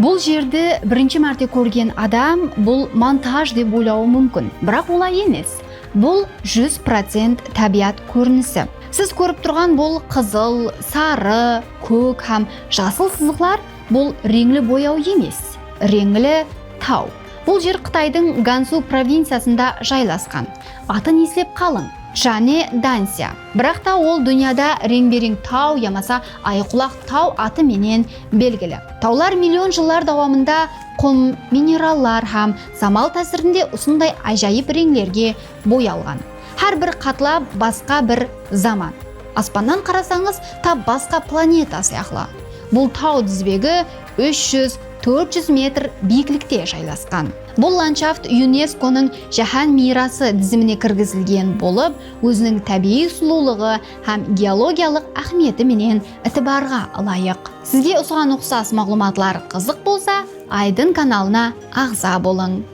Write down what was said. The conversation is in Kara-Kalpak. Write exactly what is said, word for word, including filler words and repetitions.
Bul jerdi birinshi márte kórgen adam bul montaj dep oylawı múmkin, biraq olay emes. Bul júz procent tábiyat kórinisi. Siz kórip turǵan bul qızıl, sarı, kók hám jasıl sızıqlar bul reńli boyaw emes, reńli taw. Bul jer Qıtaydıń Gansu provinciyasında jaylasqan. Atın eslep qalıń, Jane Dansiya. Biraq ta ol dúnyada reńbe-reń taw yamasa ayqulaq taw atı menen belgili. Tawlar million jıllar dawamında qum, minerallar hám zamal tásirinde usınday ájayıp reńlerge boyalǵan. Hár bir qatlap basqa bir zaman. Aspannan qarasańız, tap basqa planeta sıyaqlı. Bul taw dizbegi úsh júz, tórt júz metr biyiklikte jaylasqan. Bul landshaft YUNESKOnıń Jáhán miyrası dizimine kirgizilgen bolıp, óziniń tábiyiy sulıwlıǵı hám geologiyalıq áhmiyeti menen itibarǵa ılayıq. Sizge usıǵan uqsas maǵlıwmatlar qızıq bolsa, Aydın kanalına aǵza bolıń.